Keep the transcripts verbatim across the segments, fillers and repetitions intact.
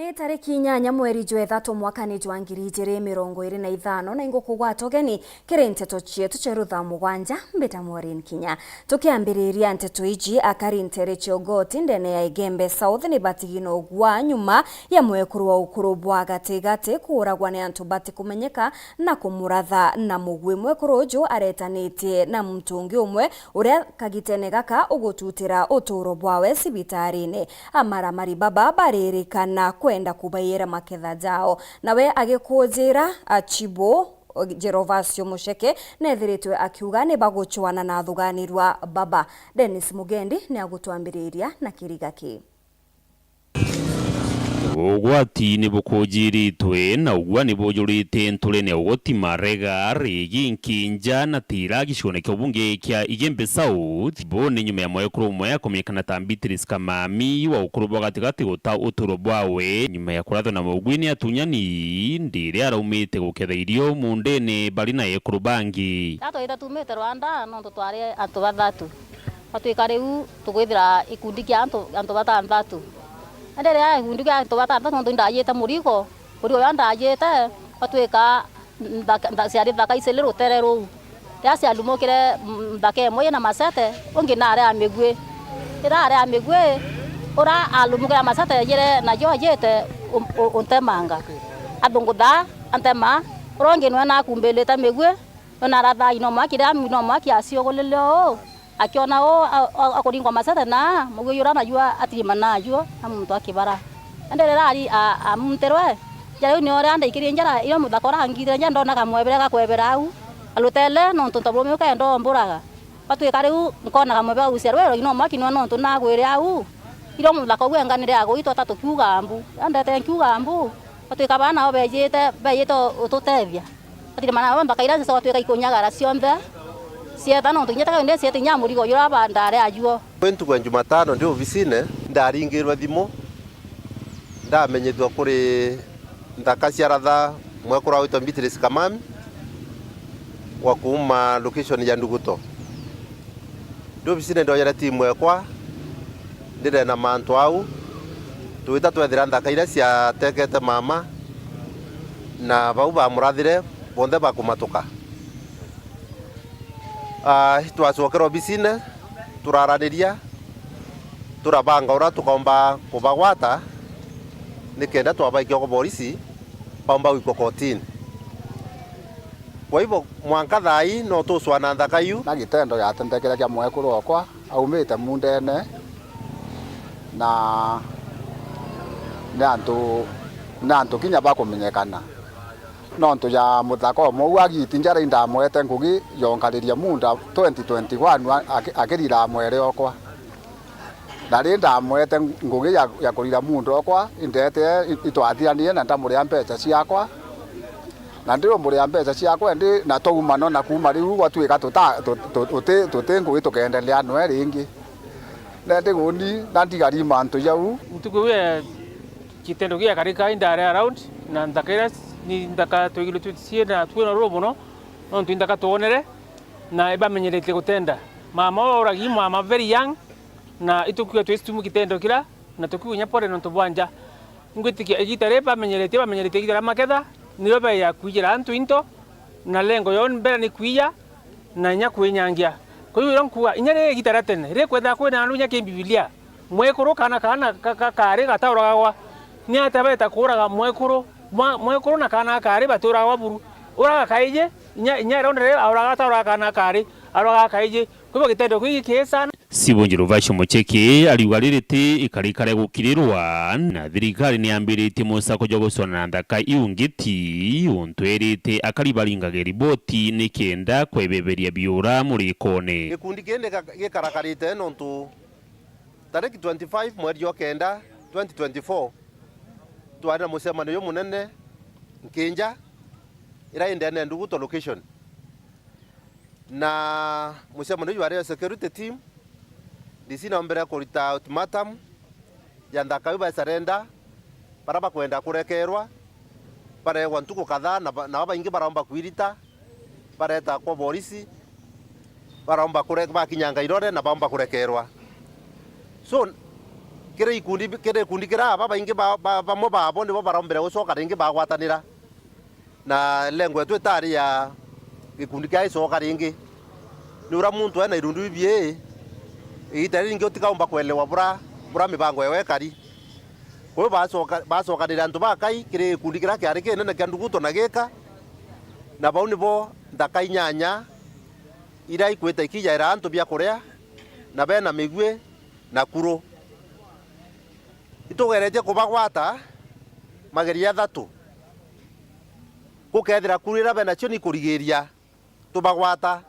Ni tariki inyanya mweri jwa ithatu mwakani jwa ngiri ijiri mirongo iri na ithano, na ingukugwata ugeni kiri nteto cietu cia rutha mugwanja, mbita Maureen Kinya. Tukiambiriria nteto iji, akari ntere cia ugoti ndene ya Igembe South ni batigi na ugwa nyuma ya mwekuru wa ukuru bwa gatigati kuuragwa ni antu batikumenyeka na kumuratha na mugwi. Mwekuru uju aretanitie na muntu ungi umwe uria kagitene gaka ugututira uturo bwawe cibitarine. Amaramari baba baririkana kwenda kubaiyira maketha jao. Nawe agikujira, Achibo Jerovacio Mucheke nethiritwe akiuga ni bagucwana na athuganirwa baba. Dennis Mugendi ni agutwambiriria na kiriga ki. Ugwati ni bukujiritwe na ugwa ni bujurite nturene ya ugoti Marega, Rigi, Nkinja na Tira gicione kia ubunge kia Igembe South. Bo ni nyuma ya mwekuru umwe akumenyekana ta Beatrice Kamami wa ukuru bwa gatigati guta uturo bwawe nyuma ya kurathwa na mugwi ni atunyani ndiri araumite guketha irio mundene bari na ekuru bangi. Tatwite tumite Rwanda nontu twari antu bathatu. Gwatwika riu tukwithira gikundi kia antu, antu batanthatu. Indi riria gikundi kia antu batanthatu, nontu indajite murigo, murigo uria ndajite, gwatwika nthaka, ntha-, ciari nthaka iciri rutere ruu. Riria cialumukire, mm, nthaka imwe ina macete, ungi nari a migui. Riria ari a migui, uria alumukire macete ejire najo ajite u-, u-, untemanga. Athungutha, antema, uria ungi nwe nakumbilite migui, nwe naratha ino mwaki, riria ino mwaki aciugulile uu, akiona uu, a-, a-, akuringwa macete na mugui uria najua atirima najua na muntu akibara. Indi riria ari a-, amuntirwe, njara iu nio riria ndaikirie njara, irio muthaka urangitire njara, ndona kamwebere gakwebera au, arutele nontu ntoburume ukenda omburaga. Gwatwika riu nkona kamwebere gagucia rwero, ino mwaki nio nontu nagwire au, irio muthaka ugu enganire agwitwa ta tukiuga mbu. Riria ndete nkiuga mbu, gwatwika bana nao bejite, bejite ututethia. Atiri mana nthaka iria cicoka twika ikunyagara cionthe cieta, nontu kinya taka indi cieta inya murigo jura ba ndari ajuo. Kwi ntuku ya Jumatano ndi obisine, ndaringirwe thimu, ndamenyithua kuri nthaka cia ratha mwekuru witwa Beatrice Kamami wa kuuma location ya Nduguto. Ndi obisine ndojere timu ekwa, ndire na mantu au, twita twethira nthaka iria ciatekete mama, na bau bamurathire bonthe bakumatuka. Ah, twacokera obisine, turaraniria, turabanga uria tukomba kubagwata, nikenda twabaikia kwa borisi, baumba gwikwa kotini. Kwa hivyo, mwanka thaa ii no tucwana nthaka iu. Na gitendo giatendekere kia mwekuru okwa aumite mundene, na ni antu, ni antu kinya bakumenyekana. Nontu ja muthaka umwe uu agiti njara indamwete ngugi yonkariria munda twenty twenty-one aki-, akirira mwere okwa. Na ri ndamwete ngugi ya, ya kurira muntu okwa, indetee i-, itwathiranire na ndamuria mbeca ciakwa. Na ndiramuria mbeca ciakwa indi na twaumana na kuuma riu gwatwika tuta-, tu-, tu-, tuti, tuti ngugi tukeendelea noe ringi. Na indi guni na ndigari mantu jau. Ntuku iu ya gitendo giu giakarika indari around na nthaka iria ni nthaka twigirwe twi-, ciina, twina ruru mono, nontu i nthaka twonere na ibamenyeretie gutenda. Mama uragi mama very young, na itukiuga twicitumu gitendo kira, na tukiuga inya pole nontu bwa nja. Ingwitikia igita riri bamenyeretie, bamenyeretie igita ria maketha, nirio beya kwijira antu into, na lengo yao mbere ni kwiya, na inya kwinyangia. Kwa hiyo irio nkuuga, inya riri igita ria tene, rikwethira kwina andu inya ki Bibilia, mwekuru kana kaana ka-, ka-, kaari gatauragagwa, ni atia beta kuuraga mwekuru? Mwa-, mwekuru na kaana kaari batiuragagwa buru. Uraga kaiji, inya, inya iria onere auraga atauraga kaana kaari, auraga kaiji. Kwa hivyo gitendo giki kii sana. Sibunji Ruvasho Mucheki ariuga riri ti ikarika ria gukirirwa, na thirikari ni yambiritie musako jwa gucwana na nthaka iu ngiti, untu erite akari baringage riboti ni kenda kwebeberia biura murikone. Gikundi kii ni ga-, gikarakarite nontu tariki twenty-five mweri jwa kenda twenty twenty-four, twari na mucemanio jumunene Nkinja, ira i ndene ya Nduguto location. Na mucemanio jwari ya security team, D C naombere kurita ultimatum ya nthaka iu bae surrender, bara bakwenda kurekerwa, baregwa ntuku kadhaa, na ba-, na babaingi baraomba kwirita, bareta kwa borisi, baraomba kure-, bakinyanga irore na baomba kurekerwa. So, Kiri ikundi, kiri ikundi kiria aba baingi ba, ba, bamwe babo nibo barombire gucoka ringi bagwatanira. Na lengo yetu itari ya gikundi kia icoka ringi. Ni uria muntu ena irundu bibii, igita riria ringi utikaumba kwelewa bura, bura mibango yawe ikari. Kwou bacoka, bacokanire antu bakai kiri gikundi kiria kiari kinene kia Nduguto na Gika, na bau nibo nthaka inyanya iria ikwita ikijaira antu bia kuria, na bena migui na kuru. Itugeretie kubagwata mageria jathatu. Gukethira kuru iria benacio ni kurigiria tubagwata,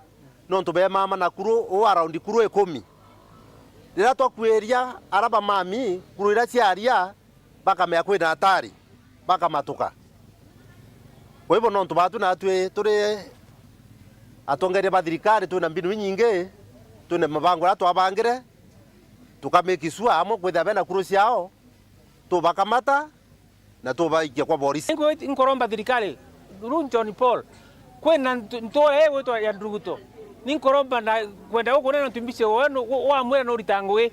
nontu bemama na kuru uu around kuru ikumi. Riria twakwiria ara bamami kuru iria ciaria, bakamea kwina atari, bakamatuka. Kwa hivyo, nontu baatu natwi turi atongeria ba thirikari, twina mbinu inyingi, twina mabango aria twabangire, tuka make sure amwe kwithira bena kuru ciao, tubakamata na tubaikia kwa borisi. Nku-, nkuromba thirikari, through John Paul, kwina ntu-, ntuura ii gwitwa ya Nduguto. Ni nkuromba na kwenda gukunena nontu mbise we nu-, wa-, wamwira nurita ngugi.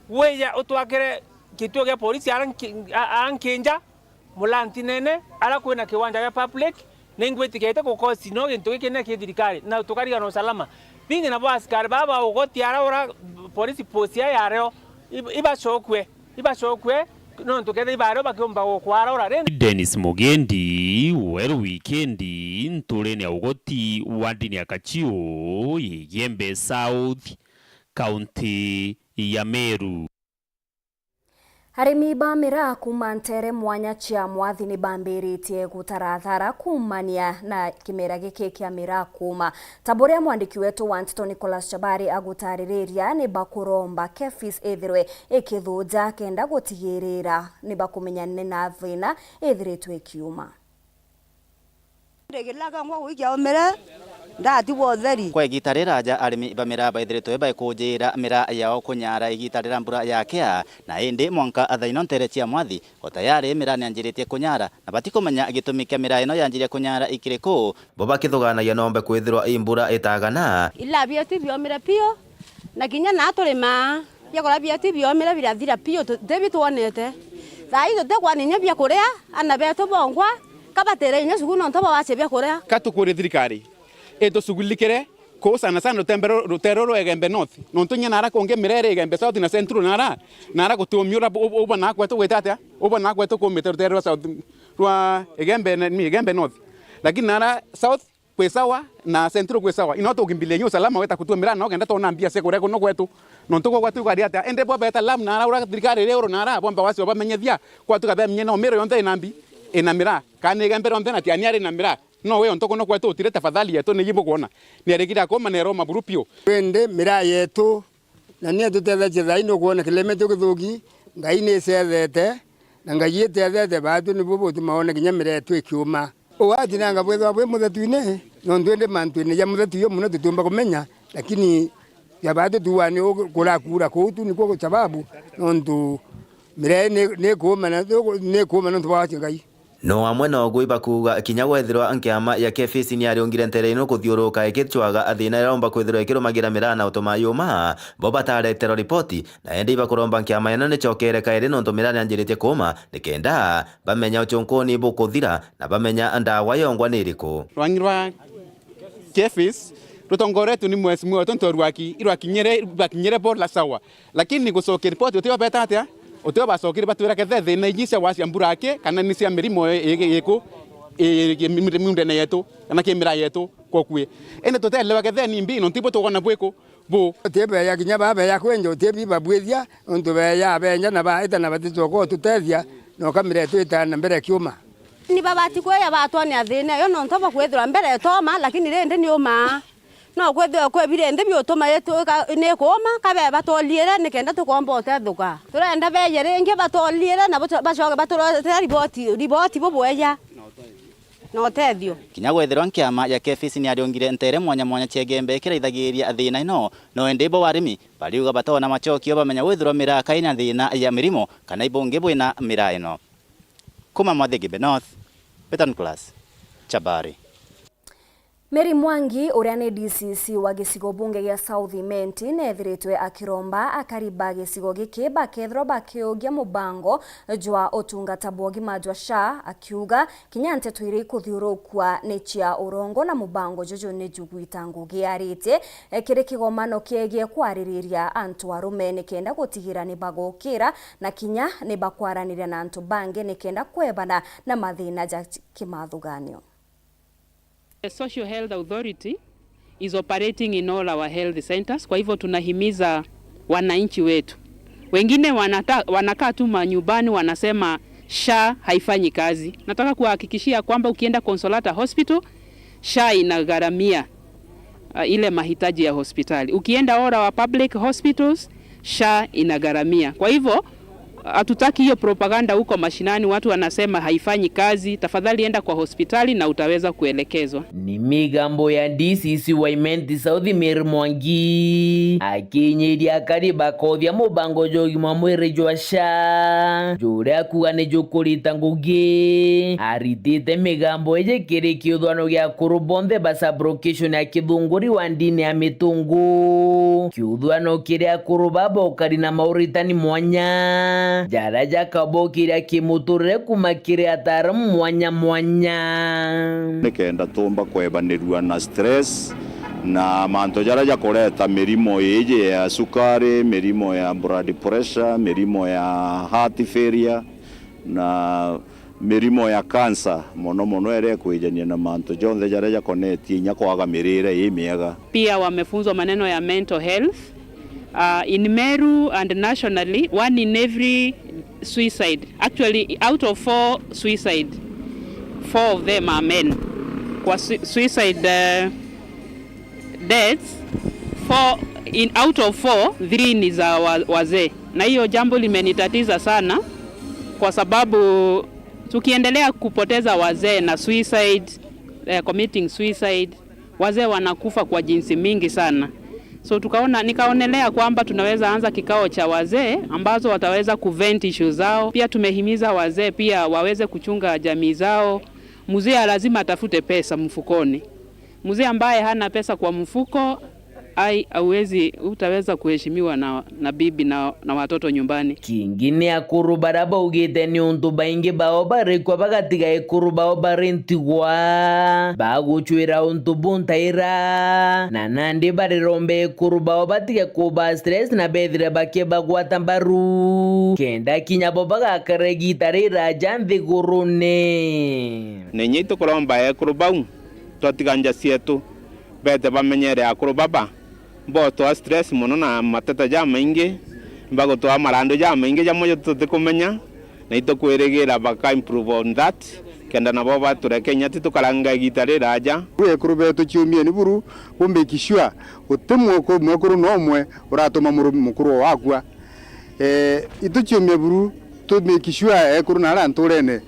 Wija utwakire gituo gia polisi ara nki-, a-, ara Nkinja, Mulanti nene, ara kwina kiwanja gia public, ni ngwitikite gukosi no gintu giki ni ki thirikari, na tukariga na usalama. Bingi nabo askari baa ba ugoti ara ura police post ya yareo, ib-, ibacokue, ibacokue, nontu kethira ibareo bakiumba gukwara ura. Rindi Dennis Mugendi, Weru Wikendi, nturene ya ugoti wa ndini ya Kachiu, Igembe South, kaunti ya Meru. Arimi ba miraa kuuma nteere mwanya cia Mwathi ni bambiritie gutarathara kuumania na kimera giki kia miraa kuuma. Ta buria mwandiki wetu wa nteto Nicholas Chabari agutaririria, ni bakuromba KEPHIS ithirwe ikithuja kenda gutigirira ni bakumenya ni na thina ithiritwe ikiuma. Ndigirira kangwa gwikia umire, ndatigwa utheri. Kwa igiita riraja, arimi ba miraa baithiritwe baikujira miraa yao kunyara igiita riria mbura yakea, na indi mwanka thaino nteere cia Mwathi, o tayari miraa nianjiritie kunyara, na batikumenya gitumi kia miraa ino yanjiria kunyara ikiriku. Bo bakithuganagia nombe kwithirwa i mbura itagana. Ila bieti biomire piu, na kinya naa turimaa. Biakura bietu biomire birathira piu, tu-, tibi twonete. Thaa ii tutikwona inya biakuria, aana betu bongwa, ka batire inya cukuru nontu bawacia biakuria. Ka tukurie thirikari itushughulikire kuu sana sana rutembe ru-, rutere rwa Igembe North. Nontu inya nara kungi mirere Igembe South na Central nara, nara gutiumia ura bu-, bu-, ubona kwetu gwita atia? Ubona kwetu kumite rutere rwa South, rwa Igembe ne-, ni Igembe North. Lakini nara South, kwi sawa, na Central kwi sawa. Ino tukimbilia inya usalama weta kutua miraa nao kenda twona mbia cia kuria kuno kwetu. Nontu gwa gwetu gukari atia? Indi bo beta lam na araura thirikari iri uru na ara bomba wacio bamenyethia, kwatuka bamenye no miro yonthe ina mbi, ina miraa. Kana Igembe rionthe na Tiania ari na miraa. No we onto kuno kwetu utire tafadhali yetu ni ibu kwona. Ni arikire akoma na ero maburu piu. Indi miraa yetu, na ni atutethetie thaa ino kwona kileme tu githuki, Ngai ni icethete, na Ngai itethete baatu nibu butuma wona kinya miraa yetu ikiuma. Ugati nanga bwithwa bwi muthetuine, nontu indi mantuine ja muthetu jo muno tutiumba kumenya, lakini ja baatu tuuga ni u-, kurakura kuu tu nikuo sababu, nontu miraa ni, ni kuuma na, ni kuuma nontu bwa wacio Ngai. No amwe nogu ibakuuga kinya gwethirwa nkiama ya KEPHIS niariungire ntere ino kuthiuruka ikicwaga thina iria yomba kwithirwa ikirumagira miraa na utuma yuma, bo batareterwa ripoti, na indi ibakuromba nkiama ino nicokere kairi nontu miraa nianjiritie kuuma, nikenda bamenya ucunkuni bukuthira na bamenya ndawa yongwa ni iriku. Rwangi rwa KEPHIS rutongoretwe ni mheshimiwa wetu Ntorwaki, irwakinyire, irwakinyire bo la sawa. Lakini gucokia ripoti utio beta atia? Utio bacokire batwira kethe thina iji cia wacia mbura aki, kana ni cia mirimo i-, i-, iku, i-, i-, mi-, miundene yetu, kana ki miraa yetu, kokui. Indi tutelewa kethe ni mbi, nontu ibo tukwona bwiku. Bu. Uti beya kinya ba beya kwenja, uti bi babwithia, nontu beya benja na baita na baticoka ututethia, noka miraa yetu itana mbere kiuma. Ni babati kweya batwonia thina iyo, nontu bakwithirwa mbere itoma, lakini rindi ni umaa. No kwithirwe kwi biri nthi biutuma itu-, ika-, ni kuuma, ka beba toliire nikenda tukomba utethuka. Turenda beeje ringi batoliire na buco-, bacoke baturotera riboti, riboti bubweja na utethio. Kinya gwethirwa nkiama ya KEPHIS niariungire ntere mwanya mwanya cia Igembe ikiraithagiria thina ino, no indi bo arimi bariuga batona macokio bamenya withirwa miraa kaina thina ya mirimo kana ibungi bwina miraa ino. Kuma Mwathi Igembe North, Peter Nicholas, Chabari. Mary Mwangi, uria ni D C C wa gicigo bunge gia South Imenti, neethiritwe akiromba akari ba gicigo giki bakethirwa bakiugia mubango jwa utungata bwa ugima jwa SHA, akiuga kinya nteto iria ikuthiurukua ni cia urongo na mubango juju ni jugwita ngugi. Aritie, eh, kiri kigomano kiegie kwaririria antu arume nikenda gutigira ni bagukira na kinya ni bakwaraniria na antu bangi nikenda kwebana na mathina ja kimathuganio. The Social Health Authority is operating in all our health centers. Kwa hivyo tunahimiza wananchi wetu. Wengine wanata-, wanakaa tu manyumbani wanasema SHA haifanyi kazi. Nataka kuhakikishia kwamba ukienda Consolata Hospital, SHA inagharamia, uh, ile mahitaji ya hospitali. Ukienda all our public hospitals, SHA inagharamia. Kwa hivyo, hatutaki hiyo propaganda huko mashinani, watu wanasema haifanyi kazi. Tafadhali enda kwa hospitali na utaweza kuelekezwa. Ni migambo ya D C C wa Imenti South, Mary Mwangi, akinyiria akari bakothia mubango jwa ugima mwiri jwa SHA, juria akuga ni jukurita ngugi. Aritite migambo iji kiri kiuthano gia akuru bonthe ba sub-location ya Kithunguri wa ndini ya Mitungu. Kiuthano kiria akuru baba ukari na mauritani mwanya, jaria jakabokiria kimuturire kuma kiri ataaramu mwanya mwanya. Nikenda tumba kwebanirua na stress na mantu jaria jakureta mirimo iji ya sukari, mirimo ya blood pressure, mirimo ya heart failure, na mirimo ya cancer, mono mono iria ikwijania na mantu jonthe jaria jakonetie inya kwaga mirire imiega. Pia wamefunzwa maneno ya mental health, uh, in Meru and nationally, one in every suicide. Actually, out of four suicide, four of them are men. Kwa sui-, suicide, uh, deaths, four in, out of four, three ni za wa-, wazee. Na hiyo jambo limenitatiza sana, kwa sababu tukiendelea kupoteza wazee na suicide, eh, committing suicide, wazee wanakufa kwa jinsi mingi sana. So tukaona, nikaonelea kwamba tunaweza anza kikao cha wazee ambazo wataweza kuvent issues zao. Pia tumehimiza wazee pia waweze kuchunga jamii zao. Mzee lazima atafute pesa mfukoni. Mzee ambaye hana pesa kwa mfuko, ai, hauwezi, utaweza kuheshimiwa na, na bibi na, na watoto nyumbani. Kingi ni akuru baria baugite ni untu baingi bao barikwa bagatiga ekuru bao bari ntigwa, bagucwira untu buntaira, na nandi barirombe ekuru bao batige kuba stress na bethire bakibagwata mbaru, kenda kinya bo bagakara igiita riraja nthigurune. Na inya itukuromba ekuru bau, twatiga nja cietu, bete bamenyere akuru baba, botwaa stress mono na mateta jamaingi, bagutwaa marandu jamaingi jamwe jatu tutikumenya, na itukwirigira baka improve on that, kenda nabo batureke inya titukaranga igiita riraja. Ekuru betu ciumieni buru, bu make sure uti mweku-, mwekuru no umwe uratuma muru-, mukuru wakua. Eh, ituciumie buru, tu make sure ekuru na aria nturene.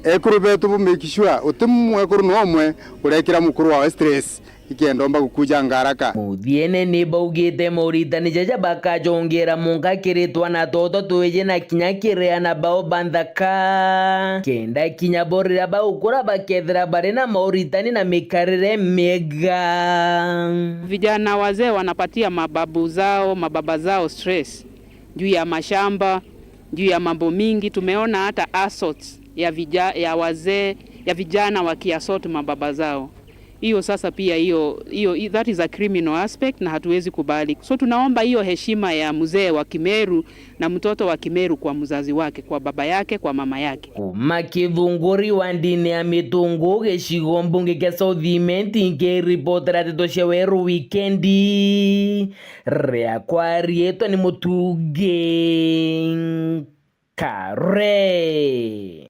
Ekuru betu bu make sure uti mwekuru no umwe urekira mukuru wawe stress, ikenda omba gukuja ngaraka. Muthiene ni baugite moritani jaja bakajongera munka kiri twana toto twiji na kinya kiri ana bao ba nthaka, kenda kinya bo riria bagukura bakethira bari na moritani na mikarire miega. Vijana wazee wanapatia mababu zao, mababa zao stress juu ya mashamba, juu ya mambo mingi. Tumeona hata assaults ya vija-, ya wazee, ya vijana wakiassault mababa zao. Hiyo sasa pia hiyo, hiyo, that is a criminal aspect na hatuwezi kubali. So tunaomba hiyo heshima ya mzee wa Kimeru na mtoto wa Kimeru kwa mzazi wake, kwa baba yake, kwa mama yake. Kuma Kithunguri wa ndini ya Mitungu, gicigo mbunge kia South Imenti, nkiripotera ndeto cia Weru Wikendi, riakwa riitwa ni Mutungi Kare.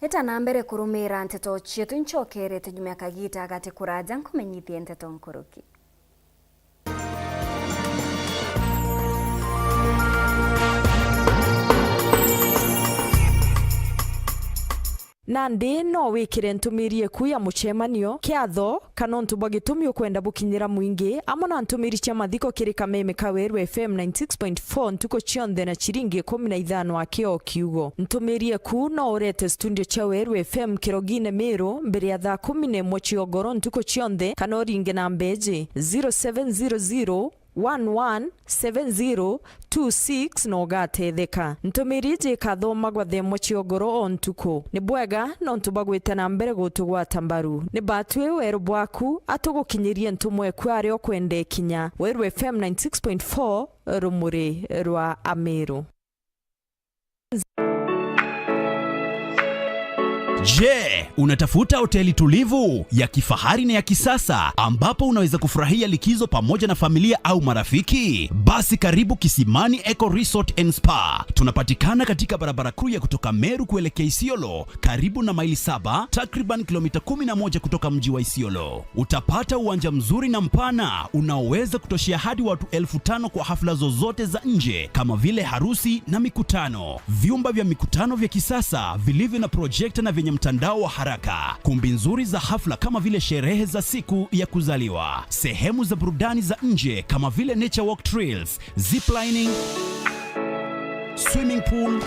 Eta na mbere kurumira nteto cietu, incokerete nyuma ya kagiita gati kuraja nkumenyithie nteto nkuruki. Nandi no wikire ntumiri eku ya mucemanio, kiatho, kana untu bwa gitumi ukwenda bukinyira mwingi, amwe na ntumiri cia mathiko kiri kameme ka Weru F M ninety six point four ntuku cionthe na ciringi ikumi na ithano aki o kiugo. Ntumiri eku no urete studio cia Weru F M Kirogine Miru mbere ya thaa kumi na imwe cia ugoro ntuku cionthe, kana uringe namba iji, zero seven zero zero, one one seven zero two six na ugatetheka. Ntumiri iji ikathomagwa thaa imwe cia ugoro o ntuku. Ni bwega nontu bwa gwita na mbere gutugwata mbaru. Ni batwi weru bwaku, atugukinyirie ntumwa eku aria ukwenda ikinya. Weru F M ninety six point four, rumuri rwa Amiru. Je, unatafuta hoteli tulivu, ya kifahari na ya kisasa ambapo unaweza kufurahia likizo pamoja na familia au marafiki? Basi karibu Kisimani Eco Resort and Spa. Tunapatikana katika barabara kuu ya kutoka Meru kuelekea Isiolo, karibu na Maili Saba, takriban kilomita kumi na moja kutoka mji wa Isiolo. Utapata uwanja mzuri na mpana unaoweza kutoshea hadi watu elfu tano kwa hafla zozote za nje kama vile harusi na mikutano. Vyumba vya mikutano vya kisasa vilivyo na projekta na vyenye mtandao wa haraka. Kumbi nzuri za hafla kama vile sherehe za siku ya kuzaliwa. Sehemu za burudani za nje kama vile nature walk trails, zip lining, swimming pool,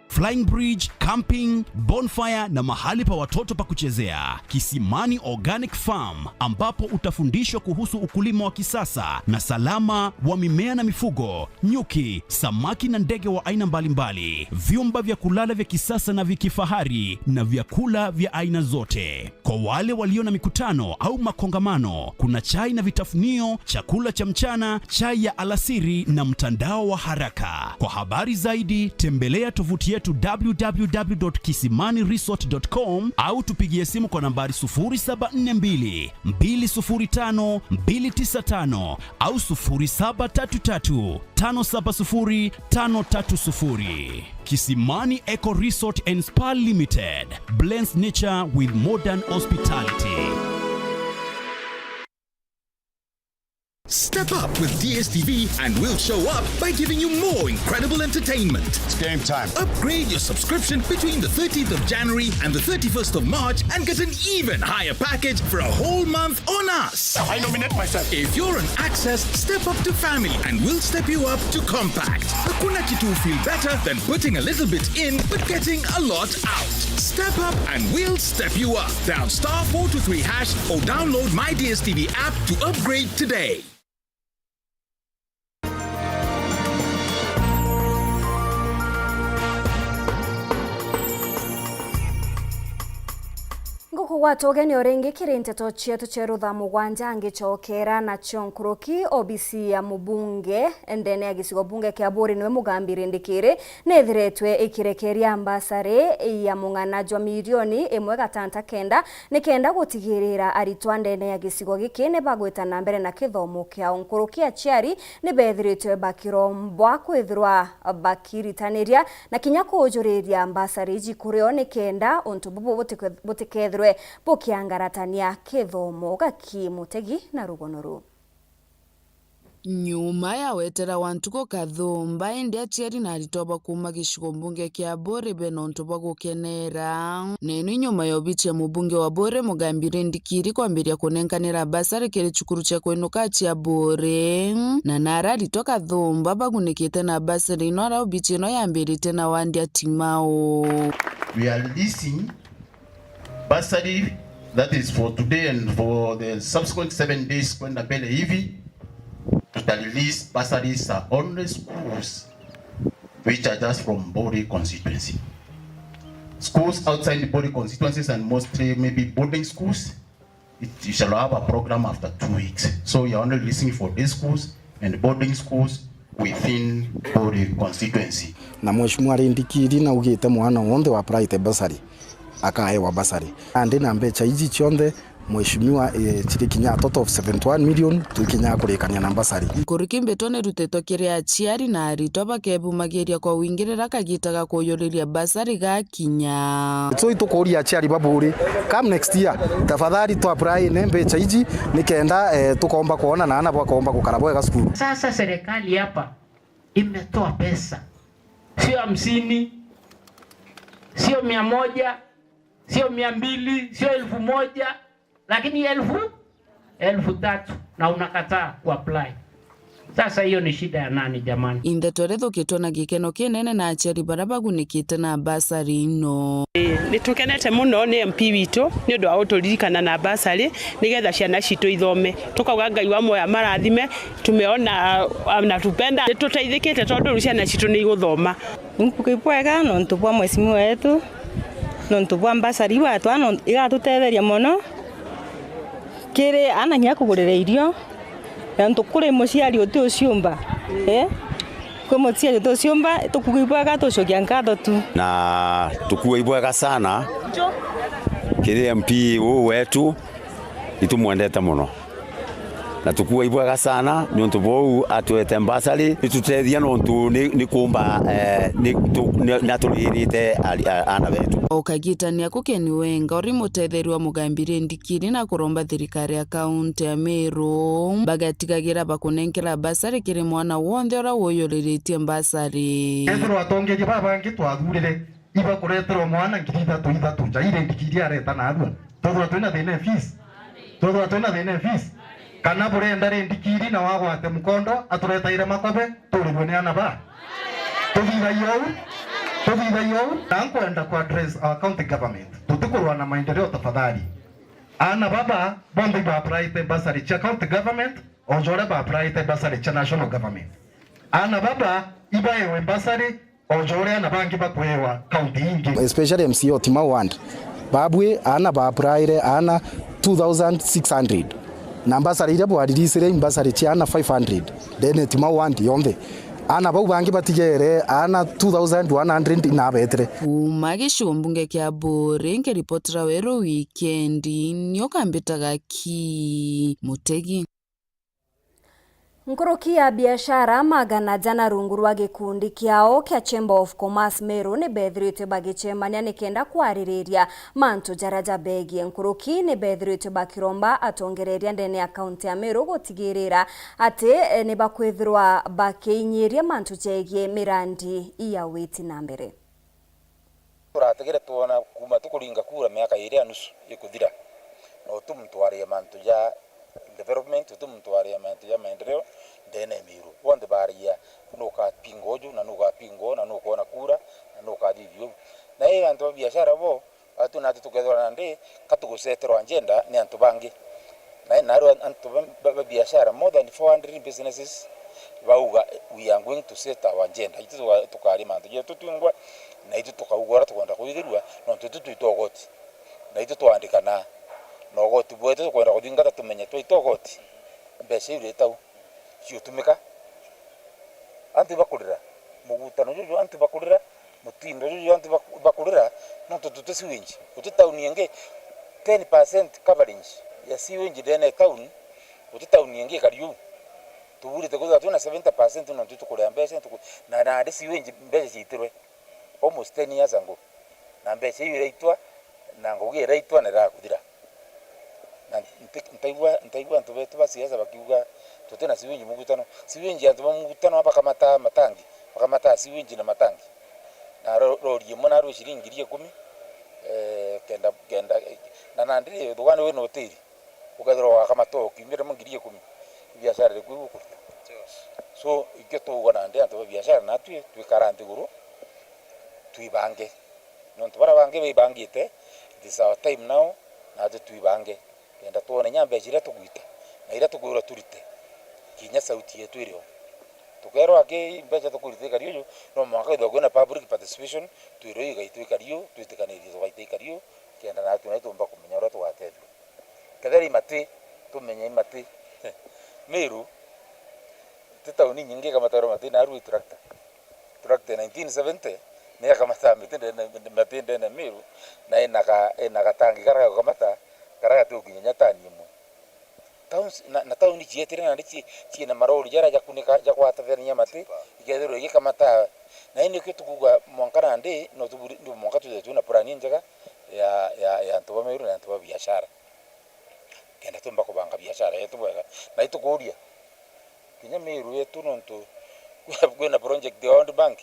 flying bridge, camping, bonfire na mahali pa watoto pa kuchezea. Kisimani Organic Farm, ambapo utafundishwa kuhusu ukulima wa kisasa na salama wa mimea na mifugo, nyuki, samaki na ndege wa aina mbalimbali, vyumba vya kulala vya kisasa na vya kifahari na vyakula vya aina zote. Kwa wale walio na mikutano au makongamano, kuna chai na vitafunio, chakula cha mchana, chai ya alasiri na mtandao wa haraka. Kwa habari zaidi, tembelea tovuti yetu w w w dot kisimani resort dot com au tupigie simu kwa nambari sufuri saba nne mbili, mbili sufuri tano, mbili tisa tano au sufuri saba tatu tatu, tano saba sufuri, tano tatu sufuri. Kisimani Eco Resort and Spa Limited blends nature with modern hospitality. Step up with D S T V and we'll show up by giving you more incredible entertainment. It's game time. Upgrade your subscription between the thirteenth of January and the thirty-first of March and get an even higher package for a whole month on us. I nominate myself. If you're on Access, step up to family and we'll step you up to compact. Hakuna kitu feel better than putting a little bit in but getting a lot out. Step up and we'll step you up. Dial star four two three hash or download My D S T V app to upgrade today. Ngukugwata ugeni o ringi kiri nteto cietu cia rutha mugwanja ngicokera nacio nkuruki. Obisi ya mubunge ndene ya gicigo bunge kia Buuri niwe Mugambi Rindikiri niithiritwe ikirekeria mbasari ya mung'ana jwa milioni imwe gatanta kenda nikenda gutigirira aritwa ndene ya gicigo giki ni bagwita na mbere na kithomo kiao. Nkuruki aciari ni beethiritwe bakirombwa kwithirwa bakiritaniria na kinya kuujuriria mbasari iji kuri o nikenda untu bubu butikwe-, butikethirwe bukiangaratania kithomo. Gaki Mutegi na rugono ruu. Nyuma ya wetera wa ntuku kathumba, indi aciari na aritwa ba kuuma gicigo mbunge kia Buuri bena untu bwa gukenera. Nenu nyuma ya obici ya mubunge wa Buuri, Mugambi Rindikiri, kwambiria kunenkanira basari kiri cukuru cia kwinuka cia Buuri, na nara aritwa kathumba bagunikite na basari ino ara obici ino yambirite na wandi ya Timau. We are releasing bursary, that is for today and for the subsequent seven days kwenda mbele hivi, tuta release bursaries are only schools which are just from Buuri constituency. Schools outside the Buuri constituencies and mostly maybe boarding schools, it, you shall have a program after two weeks. So you're only releasing for day schools and boarding schools within Buuri constituency. Na Mheshimiwa Rindikiri naugite mwana wonthe wa applyte bursary akaewa bursary. Nandi na mbecha iji cionthe, Mheshimiwa, eh, chiri kinya a total of seventy-one million, twikinya kurikania na bursary. Nkuruki mbitwa nirutitwe kiri aciari na aritwa bakebumagiria kwa wingirira kagita ga kuyuriria bursary gakinya. So itukuria aciari ba Buuri, come next year, tafadhali tu apply ne mbecha iji, nikenda, eh, tukomba kuona na ana bakomba gukara bwega cukuru. Sasa serikali hapa imetoa pesa, sio hamsini, Sio mia moja, sio mia mbili, sio elfu moja, lakini elfu, elfu tatu, na unakataa kuapply. Sasa hiyo ni shida ya nani jamani? Indeto iria ithukitwe na gikeno kinene na aciari baria bagunikite na bursary ino. Ni tukenete muno ni M P witu ni undu wa guturirikana na bursary nigetha ciana citu ithome. Tukauga Ngai wa muoyo amarathime, tumeona, ah, na tupenda, ni tuteithikite tondu riu ciana citu ni iguthoma. Ni nkuruki bwega nontu bwa mheshimiwa wetu, nontu bwa bursary iu atwaa, nontu igatutetheria mono kiri ana kinya kugurira irio, nontu kuri muciari uti uciumba, eh? Kwi muciari uti uciumba, tukuuga ibwega, tucokia nkatho tu. Na tukuuga ibwega sana kiri M P uu wetu, itumwendete mono. Na tukuuga ibwega sana niuntu buu atwete bursary, itutethia nontu ni, ni kuumba, eh, ni, tu, ni, ni aturirite ari, a, ana betu. O kagitani ako Ken Wenga uri mutetheria wa Mugambi Rindikiri na kuromba thirikari ya kaunti ya Meru bagatigagira bakunenkera bursary kiri mwana wonthe uria wuyuriritie bursary. Ethirwa atongeria babangi twathurire ibakureterwa mwana ngiri ithatu ithatu, ja irindikiri areta narua. Twethirwa twina thina e fees? Twethirwa twina thina e fees? Kana burenda rindikiri na wagwate mukondo aturetaire makobe turirwe ni ana ba? Tuthithagia uu? Tuthithagia uu? Na nkwenda ku address our county government. Tutikurwa na maendeleo tafadhali. Ana baba bonthe iba applyte bursary cia county government, o ja uria ba applyte bursary cia national government. Ana baba ibaewe bursary o ja uria ana bangi bakwewa kaunti ingi. Especially M C A o Timau ward, babui ana ba applyre ana two thousand six hundred, na bursary iria bwaririsire i bursary cia ana five hundred ndene Timau ward yonthe. Ana bau bangi batigere ana two thousand one hundred inabetire. Kuuma gicigo mbunge kia Buuri, nkiripotera Weru Wikendi, nio kambitaga ki Mutegi. Nkuruki ya biashara magana jana rungu rwa gikundi kiao kia Chamber of Commerce Meru ni beethiritwe bagicemania nikenda kwaririria mantu jaria jabegie. Nkuruki ni beethiritwe bakiromba atongereria ndene ya kaunti ya Meru gutigirira ati, eh, ni bakwithirwa bakiinyiria mantu jegie mirandi ya witi na mbere. Turategere twona kuuma tukuringa kura miaka iiri ya nusu ikuthira, na uti muntu waria mantu ja development, uti muntu waria mantu ja maendeleo ndene ya Meru. Bonthe baria nukapinga uju, na nukapinga uu, na nukwona kura, na nukathithia uu. Na ii antu ba biashara bo, atu natu tukethirwa nandi, ka tuguceterwa agenda ni antu bangi. Na, na riu antu ba, ba, ba biashara, more than four hundred businesses, bauga, "We are going to set our agenda." Itu tuka-, tukaria mantu jetu twingwa, na itu tukauga uria tukwenda kwithirua, nontu itu twita ugoti. Na itu twandikana na ugoti bwetu tukwenda kuthingata tumenye twaita ugoti, mbeca iu ritau ciutumika. Antu bakurira, mugutano juju antu bakurira, mutindo juju antu bak-, bakurira, nontu tuti sewage. Guti tauni ingi ten percent coverage ya sewage ndene ya tauni, guti tauni ingi ikari uu. Tuburite kwithirwa twina seventy percent nontu tukuria mbeca, tuku-, na, na nandi sewage mbeca ciitirwe almost ten years ago. Na mbeca iu iraitwa, na ngugi iraitwa na irakuthira. Na nti-, ntaigua, ntaigua antu betu ba siasa bakiuga, "Tuti na sewage mugutano." Sewage antu ba mugutano bakamataa matangi, bakamataa sewage na matangi. Na ro-, rori imwe narua ciringi ngiri ikumi, eh, kenda, kenda, na nandi ri, thugani wina utiri, ukethirwa wakamata o kiumia rimwe ngiri ikumi, biashara iriku igukurita? So, ikio tuuga nandi antu ba biashara natwi twikara nthiguru, twibange. Nontu baria bangi baibangite, it is our time now, natwi twibange. Kenda twone inya mbeca iria tugwita, na iria tukwirwa turite, kinya sauti yetu iri o. Tukerwa aki mbeca tukurita ikari uju, no mwanka kwithirwa kwina public participation, twirwe igai twikari u, twitikanirie tugaita ikari u, kenda natwi nai tumba kumenya uria tugatethua. Kethira i mati, tumenye i mati. Meru, ti tauni inyingi ikamatarwa mati, narua i tractor. Tractor ya nineteen seventy ni yakamataa miti ndene, mati ndene Meru, na ina ga-, ina gatangi karia gagukamata, karia gati gukinya inya tani imwe. Towns, na, na tauni cietire nandi ci-, ciina marori jaria jakunika, jagwatathania mati, ikethirwa igikamata. Na indi nikio tukuuga mwanka nandi, no tuburi-, no mwanka twithirwe twina plan injega ya, ya, ya antu ba Meru na antu ba biashara. Kenda tumba kubanga biashara yetu bwega. Na itukuuria, kinya Meru yetu nontu kwina project ya World Bank,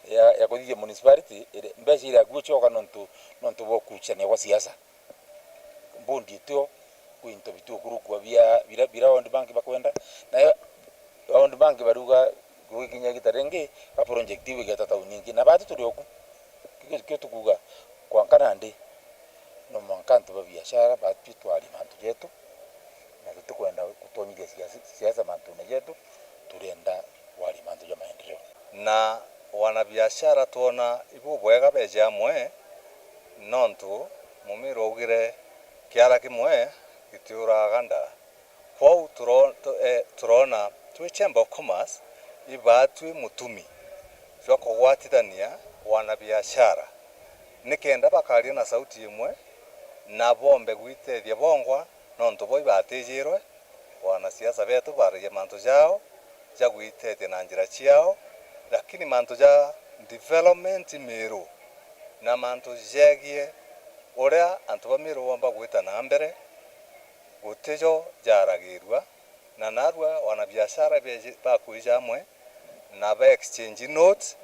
ya, ya kuthithia municipality, iri, mbeca iri akui gucoka nontu, nontu bwa ukuchania gwa siasa. Mbundi itio, kwi into bitu ukurukua bia, bira, bira World Bank bakwenda, nayo World Bank baruga gugikinya igita ringi, ba project iu igeta tauni ingi, na batu turi oku. Kio, kio tukuga, kwa nkana ndi, no mwanka antu ba biashara batwi twarie mantu jetu, na tutikwenda gutonyithia siasa, siasa mantune jetu, turienda kwaria mantu ja maendeleo. Na wanabiashara twona ibubwega beje amwe, nontu Mumiru augire, "Kiara kimwe gitiuraga nda." Kwou turo-, tu-, eh, turona twi Chamber of Commerce ibaatwi mutumi jwa kugwatithania wanabiashara, nikenda bakaria na sauti imwe, na bombe gwitethia bongwa, nontu bo ibatijirwe. Wanasiasa betu baragia mantu jao ja gwitethia na njira ciao, lakini mantu ja development Miru na mantu jegie uria antu ba Miru bomba gwita na mbere, gutijo jaragirua, na narua wanabiashara beji-, bakwija amwe na ba exchange notes,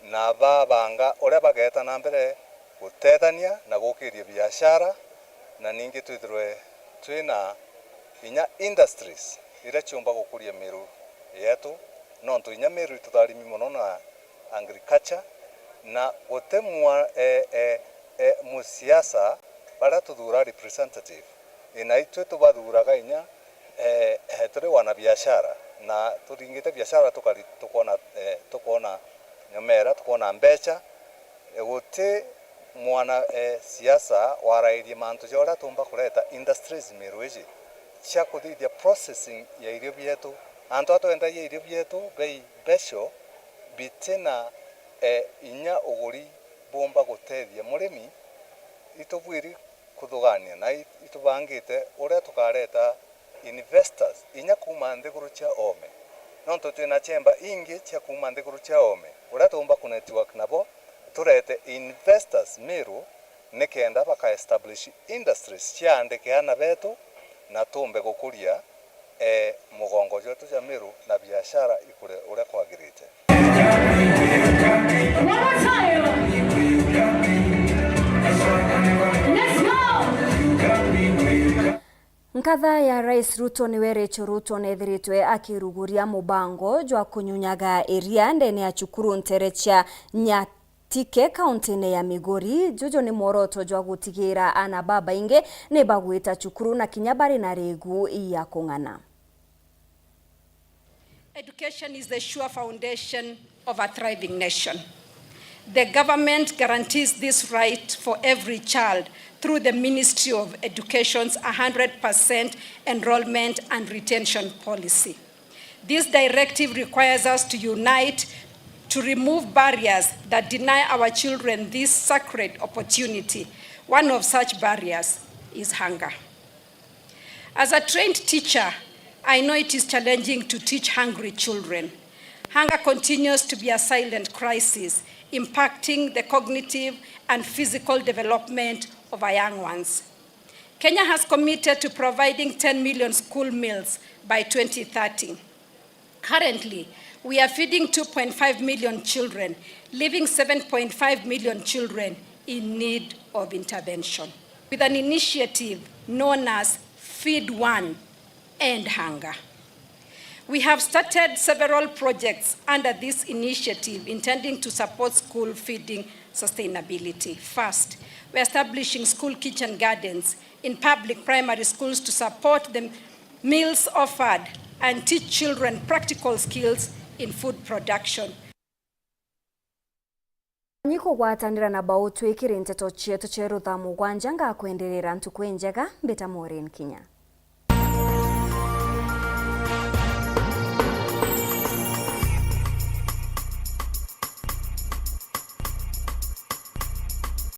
na babanga uria bageeta na mbere gutethania na gukiria biashara, na ningi twithirwe twina inya industries iria ciumba gukuria Miru yetu, nontu inya Miru itutharimi mono na agriculture, na guti mwa-, e, e, e, musiasa baria tuthura representative, ina itwi tubathuraga inya, e, e, turi wanabiashara, na turingite biashara tukari-, tukwona, e, tukwona nyomera, tukwona mbecha. E, guti mwana, e, siasa warairie mantu ja uria tumba kureta industries Miru iji cia kuthithia processing ya irio bietu. Antu a twendagia irio bietu bei mbeco, bitina, e, inya uguri bumba gutethia murimi, itubwiri kuthugania na i-, itubangite uria tukareta investors inya kuuma nthiguru cia oome, nontu twina chemba ingi cia kuuma nthiguru cia oome, uria tuumba ku network nabo, turete investors Miru, nikenda baka establish industries ciaandike aana betu, na tuumbe gukuria, e, mugongo jwetu ja Miru na biashara ikure uria kwagirite. One more time. Let's go. Nkatha ya Rais Ruto niwe Rachel Ruto neethiritwe akiruguria mubango jwa kunyunyaga iria ndene ya cukuru ntere cia Nyatike, kauntine ya Migori. Juju ni mworoto jwa gutigira aana babaingi ni bagwita cukuru na kinya bari na rigu ya kung'ana. Education is the sure foundation of a thriving nation. The government guarantees this right for every child through the Ministry of Education's a hundred percent enrollment and retention policy. This directive requires us to unite to remove barriers that deny our children this sacred opportunity. One of such barriers is hunger. As a trained teacher, I know it is challenging to teach hungry children. Hunger continues to be a silent crisis, impacting the cognitive and physical development of our young ones. Kenya has committed to providing ten million school meals by twenty thirty. Currently, we are feeding two point five million children, leaving seven point five million children in need of intervention, with an initiative known as Feed One, End Hunger. We have started several projects under this initiative intending to support school feeding sustainability. First, we're establishing school kitchen gardens in public primary schools to support the meals offered and teach children practical skills in food production. Nyi kugwatanira na bau twikire nteto cietu cia rutha mugwanja, ngakwenderera ntuku injega, mbita Maureen Kinya.